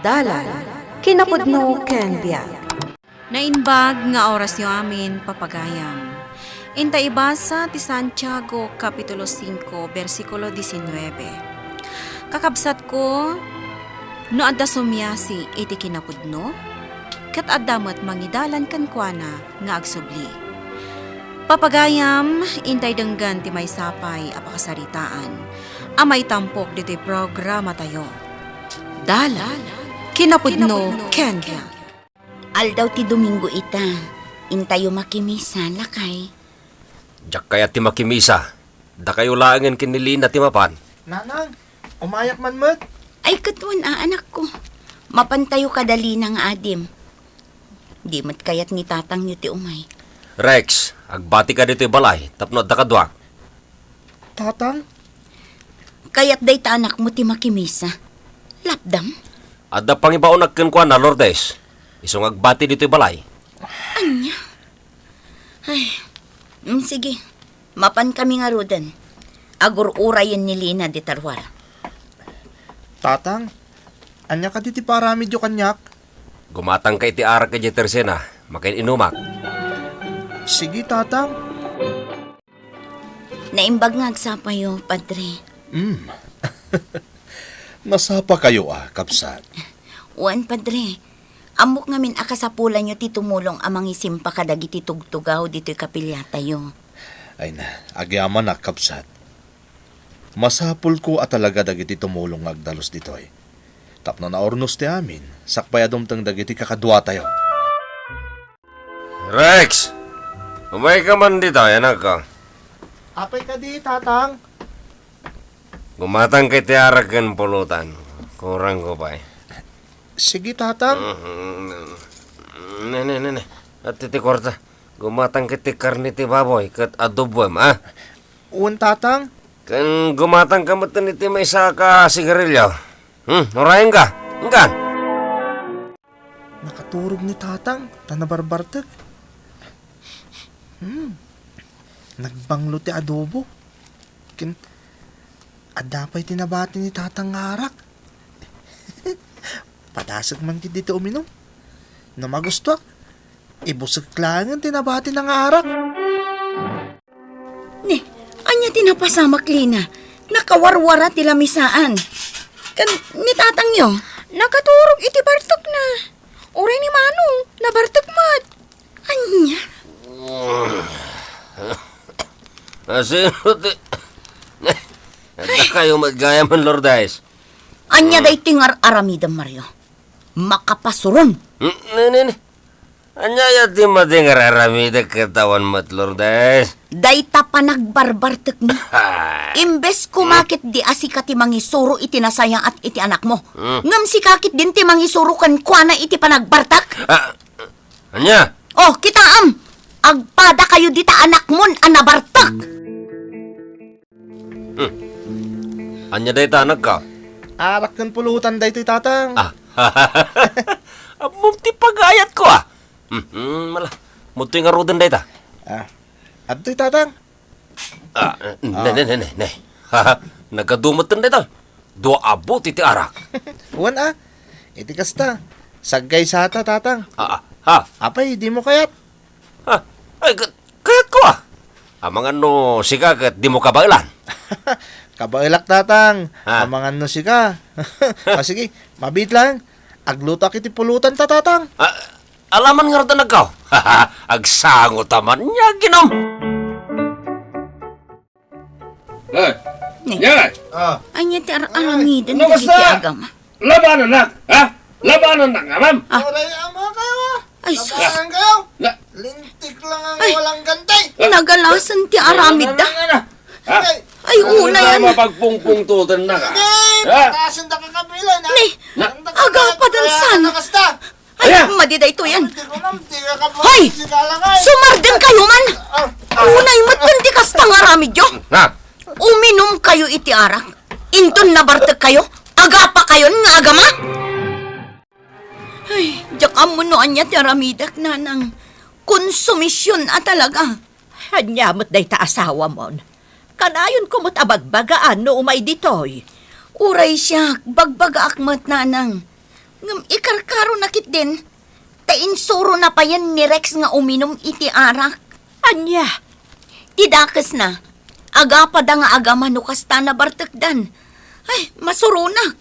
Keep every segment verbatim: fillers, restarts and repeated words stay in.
Dalan, kinapudno ken biag. Naimbag nga orasyo amin, papagayam. Inta ibasa ti Santiago, Kapitulo singko, bersikulo disinnuebe. Kakabsatko, no adda sumiasi iti kinapudno, ket adda met mangidalan kenkuana nga agsubli. Papagayam, intay denggen ti maysa pay a pakasaritaan a maitampok ditoy programatayo. Dalan, kinapudno, ken biag. Aldaw ti Domingo ita, intayo makimisa, lakay. Diak kayat ti makimisa. Dakayo laengen ken ni Lina ti mapan. Nanang, umayak man met. Ay, ket wen a, anakko. Mapantayo kada Lina nga adim. Di met kayat ni tatangyo ti umay. Rex, agbatika ditoy balay tapno adda kaduak. Tatang? Kayat dayta anakmo ti makimisa. Lapdam? Adda pangibaonak kenkuana, Lourdes. Isu nga agbati ditoy balay. Ania? Ay, mm, sige. Mapan kami ngaruden. Agur-urayen ni Lina dita ruar. Tatang, ania kadi ti paaramidyo kaniak? Gumatangka iti arak idiay tersena, makin-inumak. Sige, Tatang. Naimbag nga agsapayo, Padre. Mm. Nasapakayo a, kabsat. Wen, Padre. Ammok ngamin a kasapulanyo ti tumulong a mangisimpa kadagiti tugtugaw ditoy kapiliatayo. Ay na, agyamanak, kabsat. Masapulko a talaga dagiti tumulong nga agdalus ditoy. Tapno naurnos ti amin, sakbay a dumteng dagiti kakaduatayo. Rex! Umayka man ditoy, anakko. Apay kadi, Tatang? Gumatangka iti arak ken pulutan. Kurangko pay. Sige, Tatang. Mm, ne, ne, ne, ne. At iti kwarta. Gumatangka iti karne ti baboy ket adoboem, a? Wen, Tatang. Ken gumatangka metten iti maysa ka sigarilyo. Hmm, urayenka. Inka. Nakaturog ni Tatang ta nabarbartek. Hmm. Nagbanglo ti adobo. Ken, adda pay ti nabati ni Tatang nga arak. Padasek man ketdi ti uminum. No magustuak, ibusek laengen ti nabati na nga arak. Ni, ania ti napasamak, Lina? Nakawarwara ti lamisaan. Ken ni tatangyo? Nakaturog iti bartekna. Uray ni Manong, nabartek met. Ania? Asino ti, adda kayo met gayamen, Lourdes? Ania daytoy nga ar-aramidem, Mario? Makapasuron. Hmm, ne, ne, ne. Ania aya ti madi nga ar-aramidek ket awan met, Lourdes? Dayta panagbarbartekmo. Imbes koma ketdi a sika ti mangisuro iti nasayaat iti anakmo. Hmm. Ngem sika ketdin ti mangisuro kenkuana iti panagbartek. Ah, ania? Oh, kitaem. Agpada kayo dita anakmon a nabartek. Hmm. Ania dayta, anakko? Arak ken pulutan daytoy, Tatang. Ah. Ammom ti pagayatko, a. Hmm, hmm, mala. Adtoy ngaruden dayta. Ah. Adtoy, Tatang. Ah, ne, ne, ne, ne, ne. Nagadu metten dayta. Dua a bote ti arak. Wen, a. Iti kasta, saggaysata, Tatang. Ah, ah. Ha? Apay, dimo kayat? Ha? Ay, ket, kayatko, a. Amangan no sika ket dimo kabaelan. Kabaelak, Tatang. Ha? Amangan no sika. Ah, sige, mabiit laeng. Aglutoak iti pulotanta, Tatang. Ah, alaman ngarud, anakko. Agsango ta man nia, ginom. Eh, ne. Ania? Ah. Ania ti ar-aramiden dagiti agama? Labanannak, ha? Labanannak, amam? Ah. Uray, ama kayo, ah. Ay, sus. Labanan kayo. La- Lintik lang ang walang gantay. Nagalasan ti aramidda. Ay, unay, ano? Mapagpungpungtutan na ka. Sige, patasin ta kakapilan, ha? Ne, agapadan san. Ay, madi daytoy. Hoy! Sumardeng kayo man! Unay met ken ti kasta nga aramidyo. Uminum kayo iti arak. Inton nabartek kayo, agapa kayon nga agama. Ay, diak ammo no ania ti aramidek, nanang. Konsumision a talaga. Ania met dayta asawamon? Kanayonko met a bagbagaan no umay ditoy. Uray siak, bagbagaak met, nanang. Ngem ikarkarona ketdin, ta insurona payen ni Rex nga uminum iti arak. Ania? Ti dakesna, agapada nga agama no kasta nabartekdan. Ay, masuronak.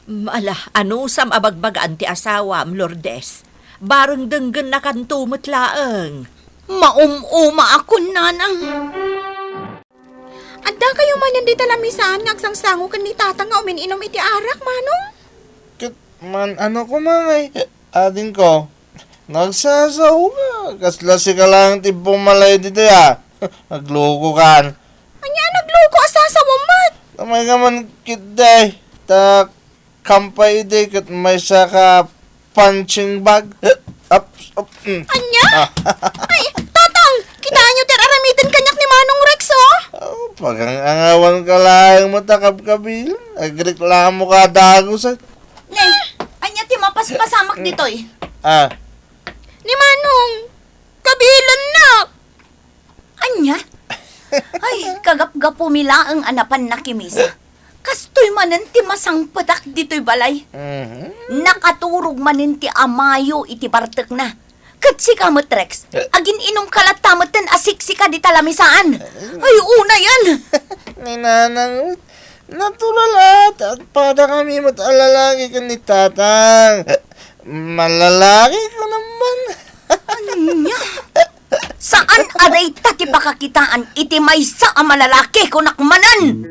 Mm, ala, anusam a bagbagaan ti asawam, Lourdes? Bareng denggennakanto met laeng. Maum-umaakon, nanang. Adda kayo manen dita lamisaan nga agsangsango ken ni Tatang nga umin-inum iti arak, Manong? Ket man-ano koma ngay, adingko? Nagsasaoka. Kasla sika laeng ti bumalay ditoy, a. Naglokokan. Ania a nagluko a sasawem met? Amay nga man ketdi, ta kampay idi ket maysa ka punching bag. Up, up, mm. Ania? Ah. Ay, Tatang, kitaenyo ti ar-aramiden kaniak ni Manong Rex, oh. Oh, pagang-angawanka laeng met a kabkabilan. Agreklamo ka dagus, ay. Ne, ania ti mapaspasamak ditoy? Ah. Ni Manong, kabilannak. Ania? Ay, kagapgapumi laeng a napan nakimisa. Kastoy manen ti masangpetak ditoy balay. Mhm. Nakaturog manen ti amayo iti bartekna. Ket sika met, Rex, agin-inumka latta metten a siksika dita lamisaan. Ay, unayen. Ni Nanang, natural a, agpadakami met a lalaki ken ni Tatang. Malalaki ka naman. Ania? Saan a dayta ti pakakitaan iti maysa a malalaki, kunak manen?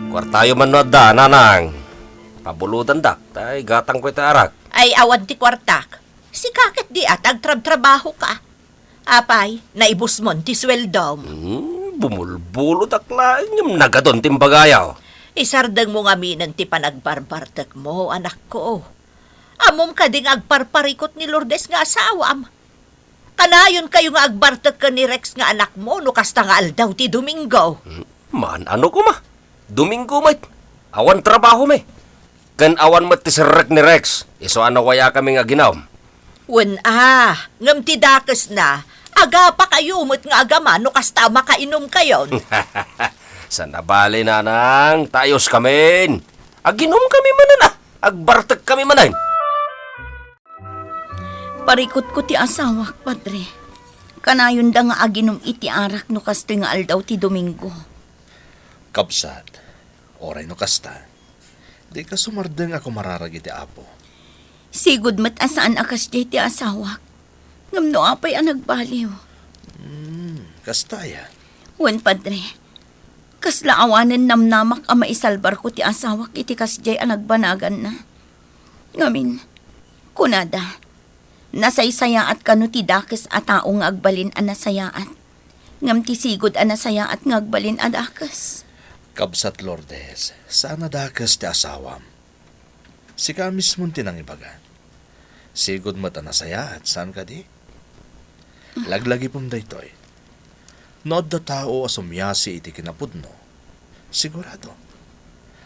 Kuartayo man no adda, Nanang. Pabulodandak, ta igatangko iti arak. Ay, awan ti kuartak. Sika ketdi a ta agtrabtrabahoka. Apay, naibusmon ti sueldom. Hmm, bumulbulodak laeng ngem nagadun ti imbagayo. Isardengmo ngaminen ti panagbarbartekmo, anakko. Ammom kadi nga agparparikut ni Lourdes nga asawam? Kanayonkayo nga agbartek ken ni Rex nga anakmo no kasta nga aldaw ti Domingo. Hmm, man-ano koma? Domingo met. Awan trabahomi. Ken awan met ti serrek ni Rex, isu a nawayakami nga aginum. Wen a, ngem ti dakesna, agapakayo met nga agama no kasta a makainumkayon. Saan a bale, Nanang, ta ayoskamin. Aginumkami manen a, agbartekkami manen. Parikutko ti asawak, Padre. Kanayonda nga aginum iti arak no kastoy nga aldaw ti Domingo. Kabsat, uray no kasta, dika sumardeng a kumararag iti Apo. Sigud met a saan a kasdiay ti asawak. Ngem no apay a nagbaliw? Hmm, kasta aya? Wen, Padre. Kasla awanen namnamak a maisalbarko ti asawak iti kasdiay a nagbanaganna. Ngamin, kunada, nasaysayaat kano ti dakes a tao nga agbalin a nasayaat, ngem ti sigud a nasayaat nga agbalin a dakes. Kabsat Lourdes, saan a dakes ti asawam. Sika mismon ti nangibaga. Sigud met a nasayaat, saan kadi? Laglagipem daytoy. No adda tao a sumiasi iti kinapudno, sigurado,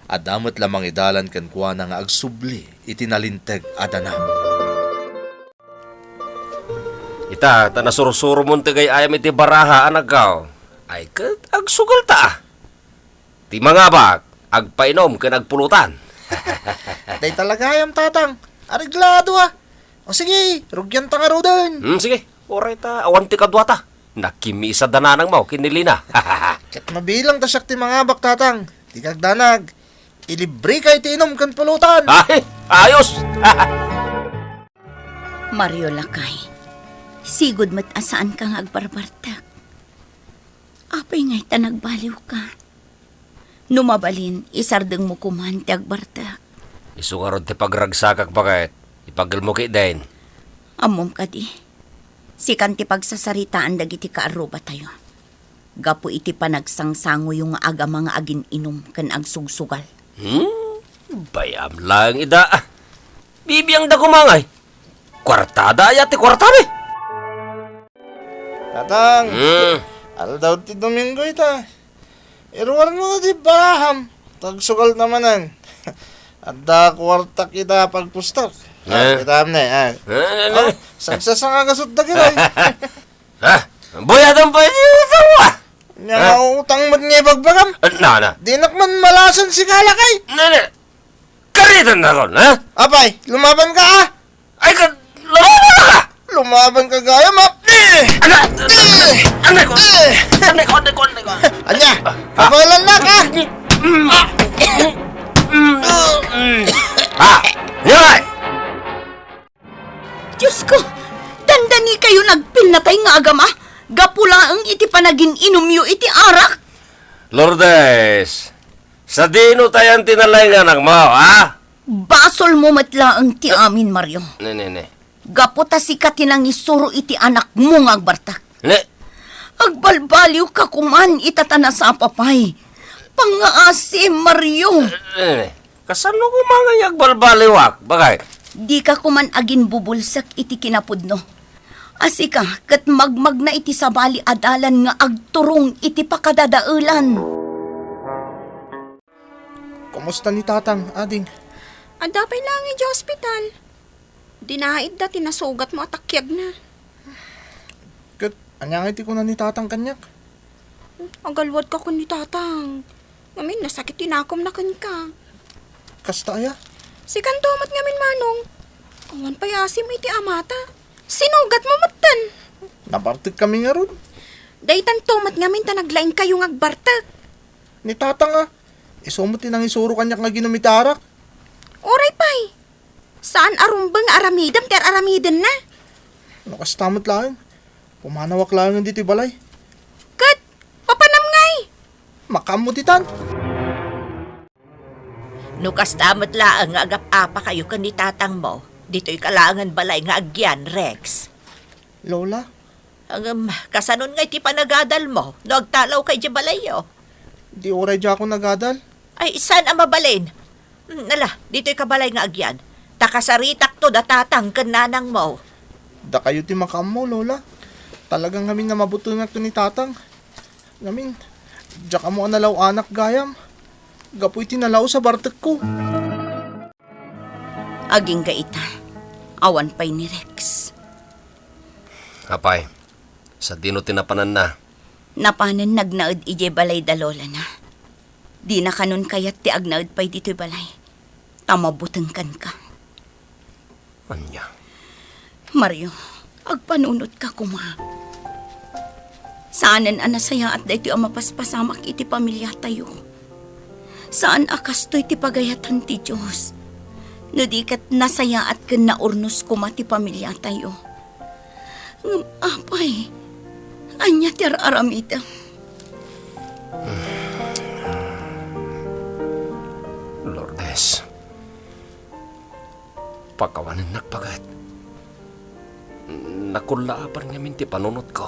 adda met la mangidalan kenkuana nga agsubli iti nalinteg a danag. Ita, ta nasursuromon ti gay-ayam iti baraha, anakko. Ay ket, agsugalta, a. Ti mangabak, agpainum ken agpulutan. Dayta la gayam, Tatang. Areglado, a. O sige, rugianta ngaruden. Hmm, sige. Uray ta, awan ti kaduata. Nakimisa da nanangmo ken ni Lina. Ket mabilang ta siak ti mangabak, Tatang. Dika agdanag. Ilibreka iti inum ken pulutan. Ay, ayos! Mario, lakay, sigud met a saanka nga agbarbartek. Apay ngay ta nagbaliwka? No mabalin, isardengmo koman ti agbartek. Isu ngarud ti pagragsakak, baket. Ipaggelmo ketdin. Ammom kadi, sikan ti pagsasaritaan dagiti kaarrubatayo gapu iti panagsangsangoyo nga agama nga agin-inum ken agsugsugal. Hmm? Bay-am laeng ida. Bibiangda koma ngay. Kuartada aya ti kuartami? Tatang, hmm, aldaw ti Domingo ita. Iruarmo ti baraham. Tagsugal ta manen. Adda kuartak ita pagpustak. Eh? Kitam ne, ah. Eh, eh, eh. Oh, sagsasangagaso dagitoy. Ha? Buyadan pa iti utang mo, ah. Nya, ha? Utang met nga ibagbagam. Ah, na, na. Dinak man malasan sika, lakay. Na, na. Paritan na kon, ha? Apay, lumaban ka, ah! Ay, ka, lumaban ka! Lumaban ka gayam, ah! Eh! Anak! Eh! Anak ko! Eh! Anak ko, anak ko, anak ko! Anya, kabalan na ka! Mm. Mm. Ah! Yoy! Diyos ko! Dandani kayo nagpinnatay nga agama? Gapu laeng iti panagin-inumyo iti arak? Lourdes, sadino tayan ti nalaing nga anakmo, ha? Basolmo met laeng ti amin, Mario. Ne, ne, ne. Gapu ta sika ti nangisuro iti anakmo nga agbartek. Ne. Agbalbaliwka koman ita ta nasapa pay. Pangngaasim, Mario. Ne, ne. Kasano koma nga agbalbaliwak, bagay? Dika koman aginbubulsek iti kinapudno. A sika ket magmagna iti sabali a dalan nga agturong iti pakadadaelan. Kumusta ni Tatang, ading? Adda pay laeng idiay ospital. Dinaitda ti nasugatmo a takiagna. Ket ania ngay ti kuna ni Tatang kaniak? Agalwadka ken ni Tatang. Ngamin, nasakit ti nakomna kenka. Kasta aya? Sikanto met ngamin, Manong. Awan pay asim iti amata. Sinugatmo metten. Nabartek kami ngarud. Daytanto met ngamin ta naglaingkayo nga agbartek. Ni Tatang, a. Isu met ti nangisuro kaniak nga aginum iti arak. Uray pay. Saan a rumbeng nga aramidem ti ar-aramidenna. No kasta met laeng, pumanawak laengen ditoy balay. Ket, papanam ngay? Makaammo ditan. No kasta met laeng nga agap-apakayo ken ni tatangmo, ditoyka laengen balay nga agyan, Rex. Lola? Ngem, kasanon ngay ti panagadalmo no agtalawka idiay balayyo? Di uray diakon agadal. Ay, saan a mabalin? Mm, ala, ditoyka balay nga agyan. Ta kasaritakto da tatang ken nanangmo. Dakayo ti makaammo, Lola. Talaga ngamin nga mabutengak ken ni Tatang. Ngamin, diak ammo a nalaw-anak gayam. Gapu iti nalaus a bartekko. Agingga ita, awan pay ni Rex. Apay, sadino ti napananna? Napanen nagnaed idiay balay da lolana. Dina kanon kayat ti agnaed pay ditoy balay, ta mabutengkanka. Ania? Mario, agpanunotka koma. Saanen a nasayaat daytoy a mapaspasamak iti pamiliatayo. Saan a kastoy ti pagayatan ti Dios. No di ket nasayaat ken naurnos koma ti pamiliatayo. Ngem apay, ania ti ar-aramidem? Lourdes, pakawanennak paget. Nakullaapan ngamin ti panunotko.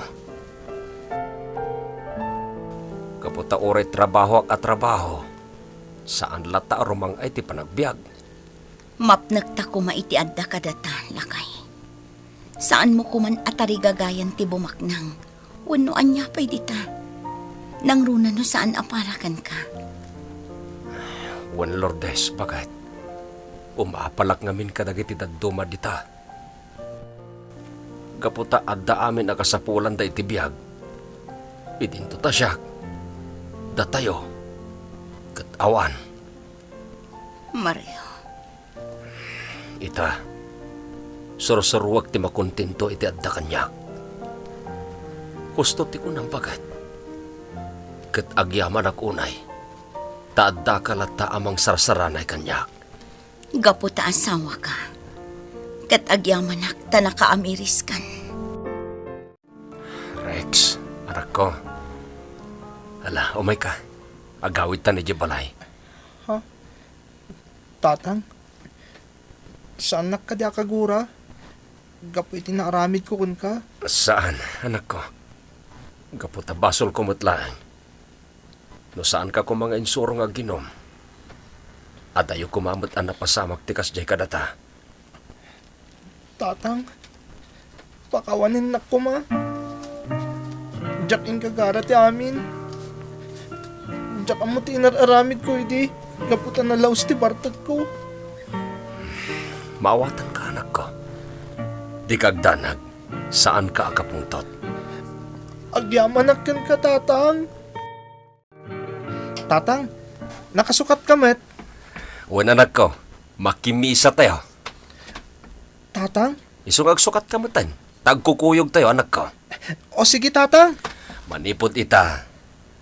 Gapu ta uray trabahoak a trabaho, saan latta a rumang-ay ti panagbiag. Mapnekta koma iti adda kadata, lakay. Saanmo koman a tarigagayan ti bumaknang wenno ania pay dita. Nangruna no saan a para kenka. Wen, Lourdes, baket. Umapalak ngamin kadagiti dadduma dita. Gapu ta adda amin a kasapulanda iti biag. Idinto ta siak, datayo, ket awan. Mario. Ita, sursuruek ti makontento iti adda kaniak. Husto ti kunam, baket. Ket agyamanak unay, ta addaka latta a mangsarsaranay kaniak. Gapu ta asawaka, ket agyamanak ta nakaamiriskan. Rex, anakko. Ala, umayka. Agawidtan idiay balay. Ha? Tatang? Saannak kadi a kagura gapu iti naaramidko kenka? Saan, anakko. Gapu ta basolko met laeng. No saanka koma nga insuro nga aginom, adayo koma met a napasamak ti kasdiay kadata. Tatang, pakawanennak koma. Diak ingagara ti amin. Diak ammo ti inar-aramidko idi gapu ta nalaus ti bartekko. Maawatanka, anakko. Dika agdanag, saanka a kapungtot. Agyamanak kenka, Tatang. Tatang, nakasukatka met? Wen, anakko. Makimisatayo. Tatang? Isu nga agsukatka metten. Ta agkukuyogtayo, anakko. O sige, Tatang. Manipud ita,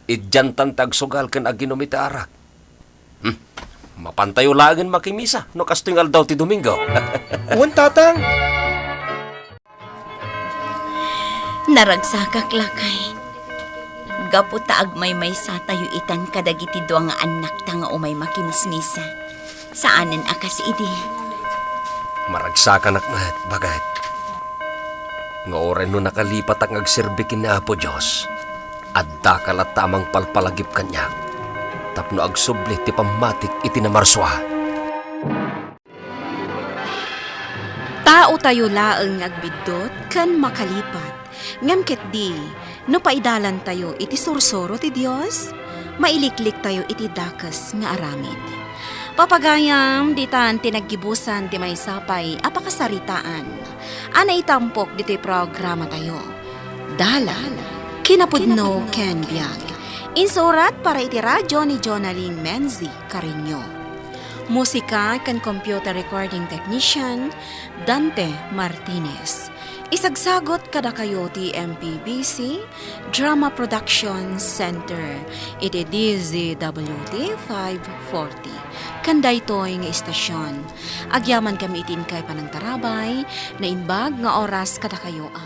idiantan ti agsugal ken aginum iti arak. Hmm. Mapantayo laengen makimisa no kastoy nga aldaw ti Domingo. Wen, Tatang. Naragsakak, lakay. Gapu ta agmaymaysatayo itan kadagiti dua nga annakta nga umay makimismisa. Saanen a kas idi. Maragsakanak met, baket. Nga uray no nakalipatak nga agserbi ken ni Apo Dios, addaka latta a mangpalpalagip kaniak tapno agsubli ti pammatik iti namarsua. Taotayo laeng nga agbiddut ken makalipat, ngem ketdi, no paidalantayo iti sursuro ti Dios, mailikliktayo iti dakes nga aramid. Papagayam, ditan ti naggibusan ti maysa pay a pakasaritaan a naitampok ditoy programatayo. Dalan, kinapudno ken biag. Insurat para iti radyo ni Jonalyn Menzi Carreño. Musika ken computer recording technician, Dante Martinez. Isagsagot kadakayo ti M P B C Drama Production Center iti D Z W T five forty. Ken daytoy nga istasyon, agyamankami iti inkay panangtarabay, naimbag nga oras kadakayo a